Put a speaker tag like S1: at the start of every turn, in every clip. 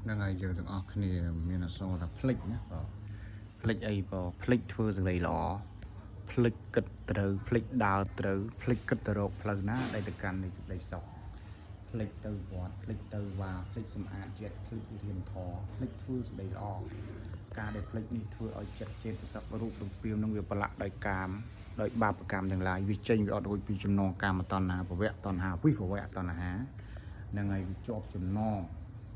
S1: ហ្នឹងហើយយើងទាំងអស់គ្នាមានអក្សរថាភ្លេចណាបាទភ្លេចអីបើភ្លេចធ្វើសេចក្តីល្អភ្លេចគិតត្រូវភ្លេចដើរត្រូវភ្លេចគិតទៅរកផ្លូវណាដែលទៅកាន់នៃសេចក្តីសុខភ្លេចទៅវត្តភ្លេចទៅវាភ្លេចសម្អាតចិត្តភ្លេចរៀនធម៌ភ្លេចធ្វើសេចក្តីល្អការដែលភ្លេចនេះធ្វើឲ្យចិត្តចេតសិករូបរំពាមនឹងវាប្រឡាក់ដោយកាមដោយបាបកម្មទាំងឡាយវាចេញវាអត់រួចពីចំណងកាមតណ្ហាភវៈតណ្ហាវិភវៈតណ្ហាហ្នឹងហើយវាជាប់ចំណង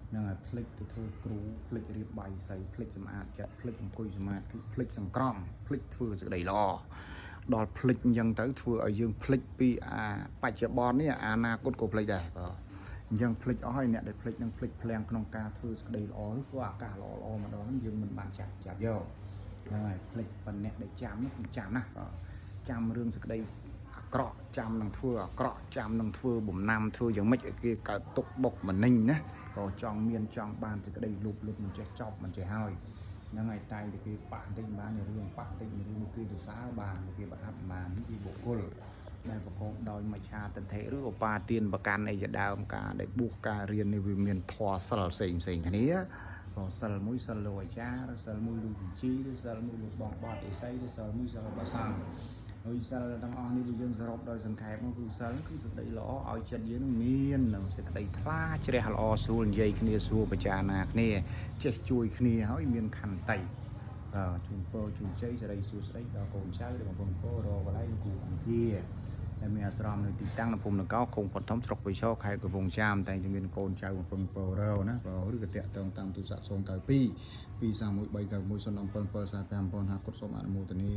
S1: ហ្នឹងហើយភ្លេចទៅធ្វើគ្រូភ្លេចរៀបបាយសីភ្លេចសម្អាតចិត្តភ្លេចអង្គុយសមាធិភ្លេចសង្ក្រមភ្លេចធ្វើសេចក្តីល្អដល់ភ្លេចអញ្ចឹងទៅធ្វើឲ្យយើងភ្លេចពីអាបច្ចុប្បន្ននេះអាអនាគតក៏ភ្លេចដែរបាទអញ្ចឹងភ្លេចអស់ហើយអ្នកដែលភ្លេចនឹងភ្លេចភ្លាំងក្នុងការធ្វើសេចក្តីល្អឬក៏ឱកាសល្អល្អម្ដងហ្នឹងយើងមិនបានចាប់ចាប់យកហ្នឹងហើយភ្លេចប៉ុន្តែអ្នកដែលចាំនោះគឺចាំណាស់បាទចាំរឿងសេចក្តីអាក្រក់ចាំនឹងធ្វើអាក្រក់ចាំនឹងធ្វើបំណាំធ្វើយ៉ាងម៉េចឲ្យគេកើតទុកបុកម្នេញណា ក៏ចង់មានចង់បានសេចក្តីលូបលុបមិនចេះចប់មិនចេះហើយហ្នឹងហើយតែងតែគេប៉ះបន្តិចបានរឿងប៉ះបន្តិចរឿងគេទៅសើបានគេប្រអាប់បាននេះគឺបុគ្គលដែលប្រកបដោយមច្ឆាទិដ្ឋិឬឧបាទានប្រកាន់អីជាដើមការដែលបួសការរៀននេះវាមានធម៌សិលផ្សេងផ្សេងគ្នាក៏សិលមួយសិលលោកអាចារ្យឬសិលមួយលោកវិជីឬសិលមួយលោកបងបតអេសីឬសិលមួយសិលបសង្ឃហើយសិលទាំងអស់នេះវាយើងសរុបដោយសង្ខេបមកគឺសិលគឺសេចក្តីល្អឲ្យចិត្តយើងនឹងមាននឹងសេចក្តីថ្លាជ្រះល្អស្រួលនិយាយគ្នាស្រួលពិចារណាគ្នាចេះជួយគ្នាហើយមានខន្តីបាទជូនពរជូនជ័យសិរីសួស្តីដល់កូនចៅដែលបងប្អូនរកកន្លែងគូអង្គាដែលមានអាស្រមនៅទីតាំងនៅភូមិនគរឃុំផុតធំស្រុកវិឆោខេត្តកំពង់ចាមតែងតែមានកូនចៅបំពឹងពររណាបាទឬក៏តាក់ទងតាមទូរស័ព្ទ092 231 391 017 7 45 9 5គុតសូមអនុមោទនា។